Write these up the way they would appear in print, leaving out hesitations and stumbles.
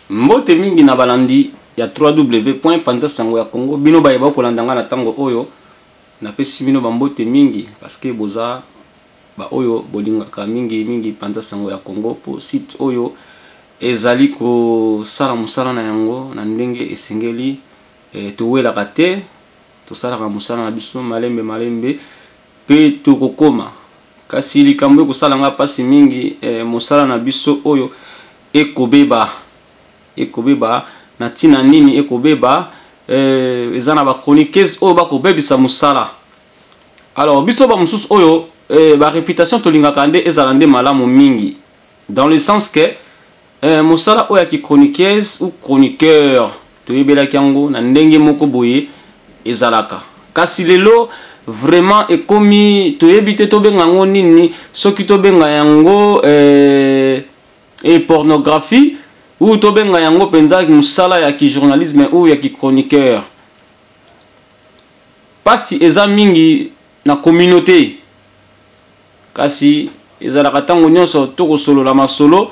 Mbote mingi na balandi ya www.panzasango ya Congo. Bino baye bakolanda nga na tango oyo, napesi bino bambote mingi parce que boza ba oyo bolingaka mingi mingi Panza Sango ya Congo po site oyo ezali kosala mosala na yango na ndenge esengeli. Towelaka te, tosalaka mosala na biso malembe malembe pe tokokoma. Kasi likambo ekosala nga pasi mingi, mosala na biso oyo ekobeba. Ekobeba na ntina nini ekobeba? Eza na ba chroniqueuses oyo bakobebisa mosala. Alors biso ba mosusu oyo, ba réputation tolingaka nde ezala nde malamu mingi, dans le sens que mosala oyo ya ki chroniqueuse ou chroniqueur toyebelaki yango na ndenge moko boye ezalaka. Kasi lelo vraiment ekomi toyebi te tobenga yango nini, soki tobenga yango pornographie ou tobenga yango mpenza mosala ya ki journalisme ou ya ki chroniqueur. Pasi eza mingi na communauté, kasi ezalaka ntango nyonso tokosolola masolo,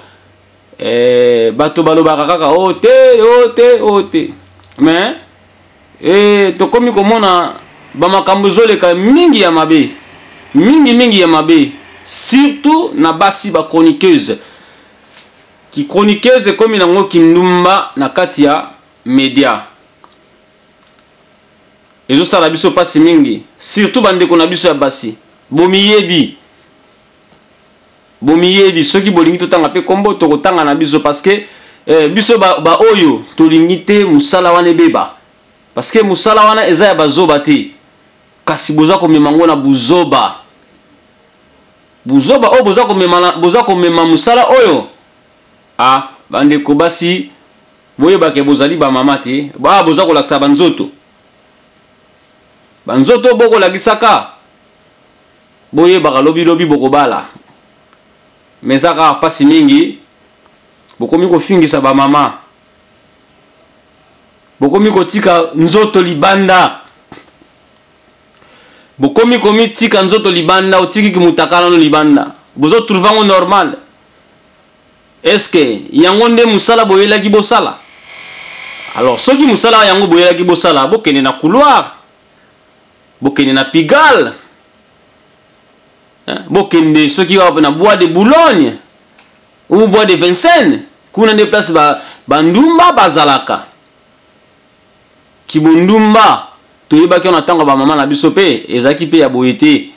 bato balobaka kaka o te o te o te, mais tokomi komona ba makambo ezoleka mingi ya mabe, mingi mingi ya mabe, surtout na basi ba chroniqueuse. Ki chroniqueuse ekomi nango kindumba na kati ya media, ezosala biso pasi mingi, surtout bandeko na biso ya basi. Bomiyebi, bomiyebi, soki bolingi totanga pe kombo tokotanga na biso, parce que biso ba oyo tolingi te mosala wana ebeba, parce que mosala wana eza ya bazoba te, kasi boza komema ngo na buzoba. Buzoba oyo boza komema na, boza komema mosala oyo. Ah, bandeko basi, boyebake bozali ba mama te, ba boza kolakisa ba nzoto. Ba nzoto bokolakisaka, boyebaka lobi lobi bokobala. Mais eza kaka pasi mingi, bokomi kofingisa ba mama. Bokomi kotika nzoto libanda. Bokomi komitika nzoto libanda, otiki kimutakala no libanda. Bozo trouver yango normal. Est-ce que yango nde musala boyelaki bosala? Alors soki musala yango boyelaki bosala, bokende na couloir, bokende na Pigalle, hein, bokende soki wapi na Bois de Boulogne ou Bois de Vincennes, kuna nde place ba ndumba bazalaka. Kibondumba toyebaki wana ntango ba mama na biso pe ezalaki pe ya boye te.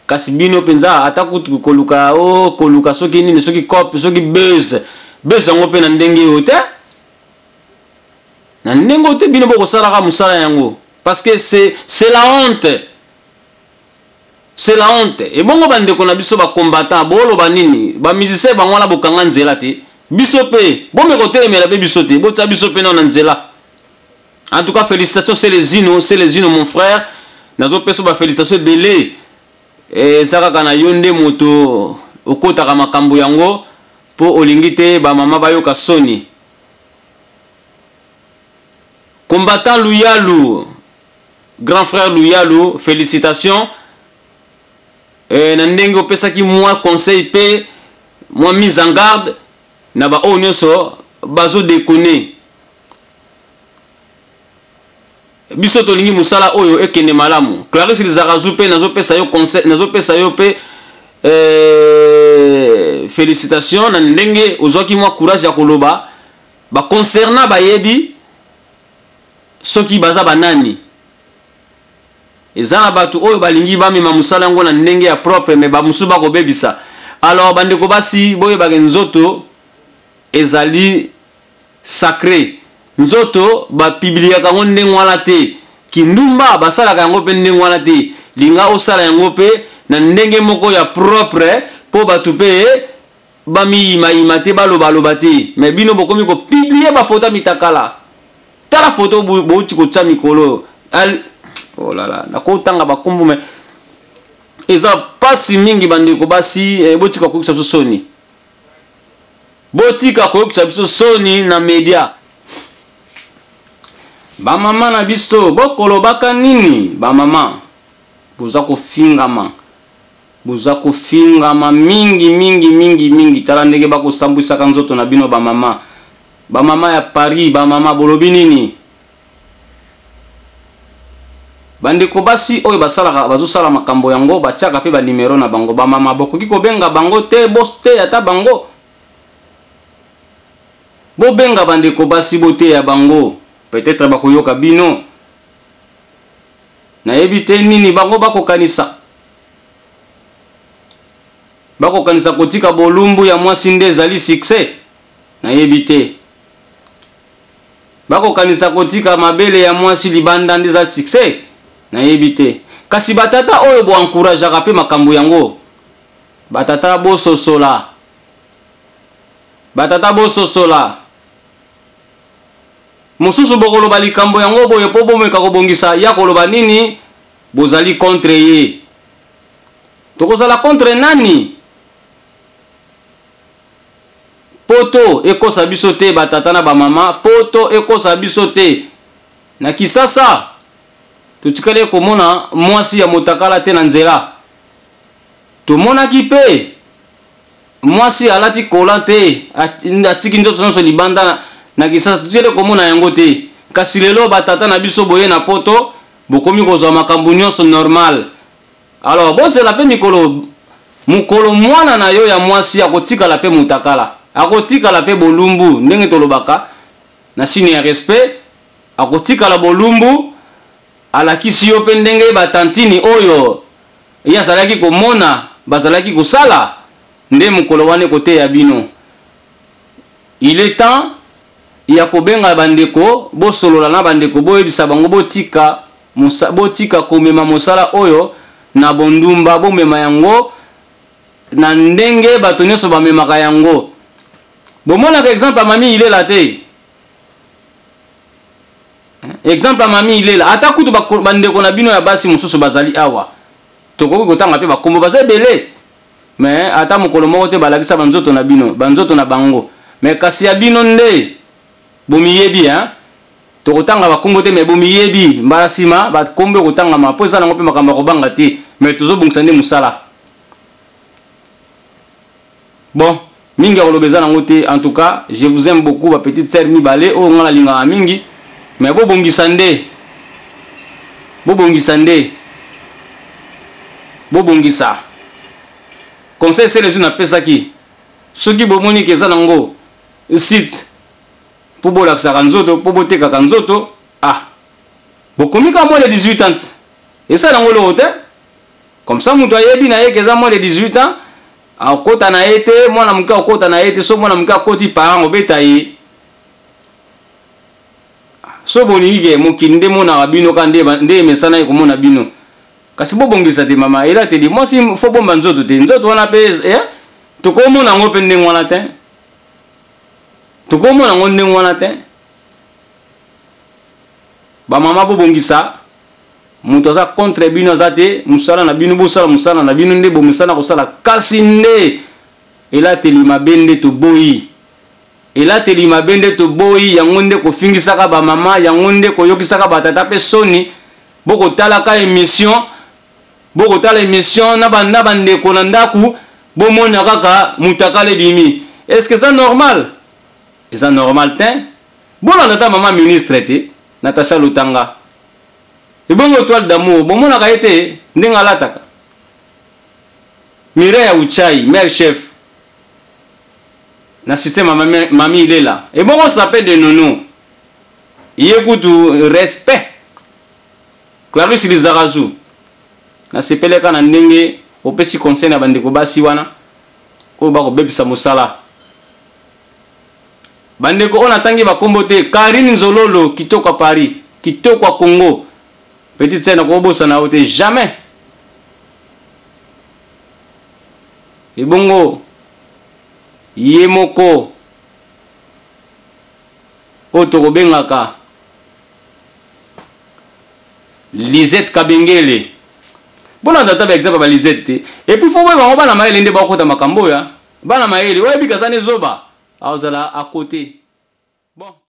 Kasi bino penza ata kutu koluka, oh, koluka soki nini, soki cop, soki buzz, buzz yango pe na ndenge oyo te, na ndenge oyo te bino bokosalaka mosala yango, parce que c'est la honte, c'est la honte. Ebongo bandeko na biso ba combattant boloba nini? Ba musiciens bango wana bokanga nzela te, biso pe bomeka kotelemela pe biso te, botia biso pe na nzela. En tout cas, félicitations Celezino, Celezino mon frère. Nazo peso ba félicitations ebele. Eza kaka na yo nde moto okotaka makambo yango po olingi te ba mama bayoka soni. Combattant Luyalu, grand frère Luyalu, félicitations. Na ndenge opesaki mwa conseil pe mwa mise en garde na ba oyo nyonso bazo déconner. Biso tolingi mosala oyo ekende malamu. Clarisse Lizarazu pe nazopesa yo conseil, nazopesa yo pe félicitations na ndenge ozwaki mwa courage ya koloba ba concernant bayebi soki baza banani. Eza na bato oyo balingi bamema mosala yango na ndenge ya propre, mais ba mosusu bakobebisa. Alors bandeko basi, boyebake nzoto ezali sacré. Nzoto ba publiaka yango ndenge wana te. Kindumba basalaka yango pe ndenge wana te. Linga osala yango pe na ndenge moko ya propre po bato pe bamiyimayima te, balobaloba te. Mais bino bokomi ko publier ba photo ya mitakala. Tala photo bouti kotia mikolo. Oh là là, nakotanga ba kombo mais eza pasi mingi bandeko basi, botika koyokisa biso soni. Botika koyokisa biso soni na media. Ba mama na biso bokolobaka nini? Ba mama boza kofingama, boza kofingama mingi mingi mingi mingi. Tala ndenge bakosambwisaka nzoto na bino ba mama. Bamama ya Paris, bamama bolobi nini? Bandeko basi oyo basalaka bazosala makambo yango batiaka mpe banimero na bango. Bamama bokoki kobenga bango te, boteya ata bango. Bobenga bandeko basi boteya bango, peut-être bakoyoka bino. Nayebi te nini bango bakokanisa. Bakokanisa kotika bolumbu ya mwasi nde ezali succès? Nayebi te. Bakokanisa kotika mabele ya mwasi libanda nde eza succès? Nayebi te. Kasi batata oyo bo encourageaka mpe makambo yango, batata bososola, batata bososola. Mosusu bokoloba likambo yango boye mpo bomeka kobongisa ya koloba nini, bozali contre ye. Tokozala contre nani? Poto ekosa biso te batata na bamama, poto ekosa biso te. Na Kisasa totikali komona mwasi ya motakala te na nzela. Tomonaki mpe mwasi alati kola te, atiki nzoto nyonso libanda na Kisasa, totikali komona yango te. Kasi lelo batata na biso boye na poto bokomi kozwa makambo nyonso normal. Alors bozela mpe mikolo mokolo mwana na yo ya mwasi akotikala mpe motakala, akotikala mpe bolumbu, ndenge tolobaka na signe ya respect, akotikala bolumbu. Alakisi yo mpe ndenge batantini oyo ye azalaki komona bazalaki kosala, nde mokolo wana ekoteya bino. Il est temps ya kobenga bandeko, bosolola na bandeko, boyebisa bango botika botika komema mosala oyo na bondumba, bomema yango na ndenge bato nyonso bamemaka yango. Bomonaka exemple ya Mami Ilela te? Exemple ya Mami Ilela, ata kutu bandeko na bino ya basi mosusu bazali awa, tokoki kotanga mpe bakombo, baza ebele, mais ata mokolo moko te balakisa banzoto na bino, banzoto na bango, mais kasi ya bino nde bomiyebi, hein? Tokotanga bakombo te, mais bomiyebi. Mbala nsima bakombo ekotangama, mpo eza nango mpe makambo ya kobanga te, mais tozobongisa nde mosala. Bon, mingi ya koloba eza nango te. En tout cas, je vous aime beaucoup, ba petite sœur mibale oyo nga nalingaka mingi, mais bobongisa nde, bobongisa nde, bobongisa. Conseil selezu napesaki, soki bomoni ke eza nango site mpo bolakisaka nzoto, mpo botekaka nzoto, ah, bokomi ka moins de 18 ans, esala yango eloko te. Comme ça moto ayebi na ye ke eza moins de 18 ans, akota na ye te. Mwana moke akota na ye te. So mwana moke akoti, parent obeta ye. So bolingi ke mokili nde monaka bino ka nde emesana ye komona bino, kasi bobongisa te. Mama elateli mwasi fo bomba nzoto te, nzoto wana mpe eh, tokomona yango mpe ndenge wana te, tokomona yango ndenge wana te. Bamama bobongisa, moto aza contre bino aza te. Mosala na bino, bosala mosala na bino nde bomesana kosala, kasi nde elateli mabe nde toboyi, elateli mabe nde toboyi. Yango nde kofingisaka bamama, yango nde koyokisaka batata mpe soni. Bokotalaka émission, bokotala émission na bandeko na ndako, bomona kaka mutakala ebimi. Est ce que eza normal? Eza normal te. Bolanda ata mama ministre te, Natasha Lutanga. Ebongo Étoile d'amour, bomonaka ye te ndenge alataka? Mireille Uchai, mère chef na système ya mami, mami Ilela. Ebongo sapin de nono, ye kutu respect. Clarisse Lizarazu, nasepeleka na ndenge opesi conseil na bandeko basi wana oyo bakobebisa mosala. Bandeko oyo natangi bakombo te, Karine Nzololo, kitoko ya Paris, kitoko ya Congo, petite sœur, nakobosana yo te jamais. Ebongo ye moko oyo tokobengaka Lisette Kabengele, bolanda ata baexemple ba Lisette te. Et puis fo boye bango bana mayele nde bakota makambo oyo, bana mayele oyebi kaza ne zoba azala à côté. Bon.